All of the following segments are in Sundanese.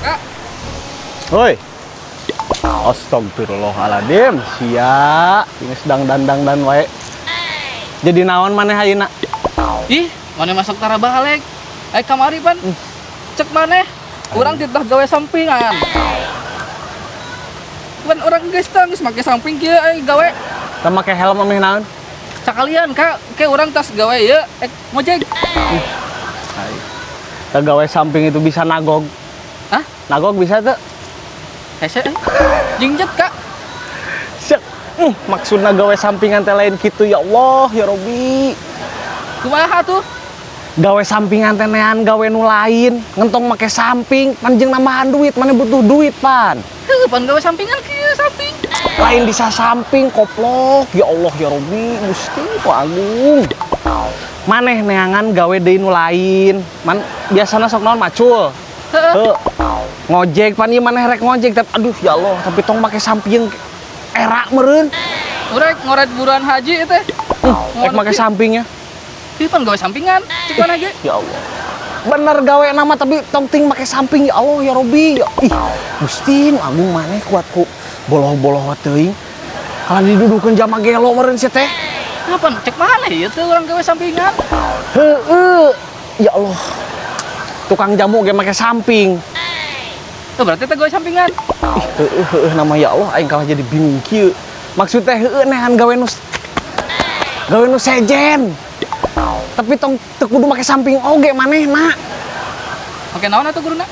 Kak. Hoi. Astagfirullahaladzim, sia, ini sedang dandang dan wae. Jadi naon maneh ayeuna? Ih, maneh masuk tara balik. Eh, kamari pan. Cek maneh, urang titah gawe sampingan. Pan urang geus tah geus make samping kieu euy gawe. Teu make helm ameh naon? Sakalian, Kak, ke urang tas gawe ieu ek ngojek. Ai. Teu gawe samping itu bisa nagog. Hah? Nagog bisa tuh? Hese eh. Jingjet, Kak. Siap. Maksudna gawe sampingan teh lain kitu, ya Allah, ya Robi. Kumaha tuh? Gawe sampingan teh nean gawe nu lain, ngentong make samping, pan jeung nambahan duit, maneh butuh duit pan. Heuh, pan gawe sampingan kieu samping. Lain bisa samping koplok, ya Allah, ya Robi, Gusti ku agung. Maneh neangan gawe deui nu lain. Man biasana sok naon, macul? Heeh. Heuh. Ngojek pan ieu maneh rek ngojek, tapi aduh ya Allah, tapi tong make samping era meureun. Urang ngoret buruan haji teh. Rek make sampingnya. Ih, pan gawe sampingan. Cek maneh ge. Ya Allah. Bener gawe nama, tapi tong ting make samping, ya Allah, ya Robi. Ya, ih, Gusti nu agung, maneh kuat ku boloh-boloh teuing. Kalau didudukeun jama gelo meureun sia teh. Kapan cek maneh ieu teh urang gawe sampingan? Heeh. Ya Allah. Tukang jamu ge make samping. Tuh, berarti teh gawe sampingan. Ih, heueuh heueuh nama, ya Allah, aing kalah jadi bingung kieu. Maksud teh heueuh nehan gawe nu sejen. Tapi tong teu kudu make samping oge manehna. Make naon atuh guruna?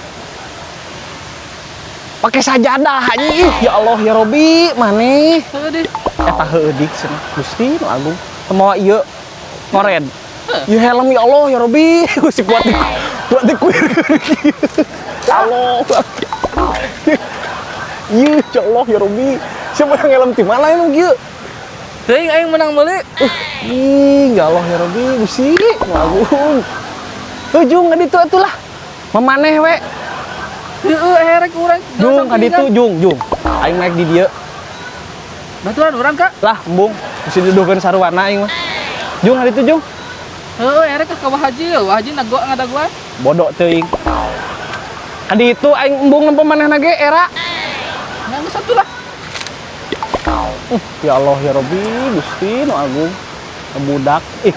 Pakai sajadah anjing. Ih, ya Allah, ya Robi, maneh. Heueuh deh. Eta heueuh dik cenah. Gusti nu agung. Teu mawa ieu ngored. Ieu helm, ya Allah, ya Robi. Gusti kuat di kuir. Ya Allah. Ieu, ya Allah, ya Robi. Siapa yang helm di mana ini kieu? Teuing, aing menang meuli. Ih, ya Allah, ya Robi, Gusti nu agung. Ujung ka ditu atuh lah. Memaneh we. Heueuh, erek urang gawe Jung ka ditu, sampingan. Jung, jung. Aing naik di dieu. Baturan urang, Kak. Lah, embung. Mesti didudukeun saruana aing mah. Jung ka ditu, Jung. Heueuh, erek ka Wah Haji, Wah Haji nago ngadaguan. Bodoh teuing. Ka ditu aing embung nempo manehna ge era. Nah, geus atuh lah. Ya Allah, ya Robi, Gusti nu agung. Budak. Ih,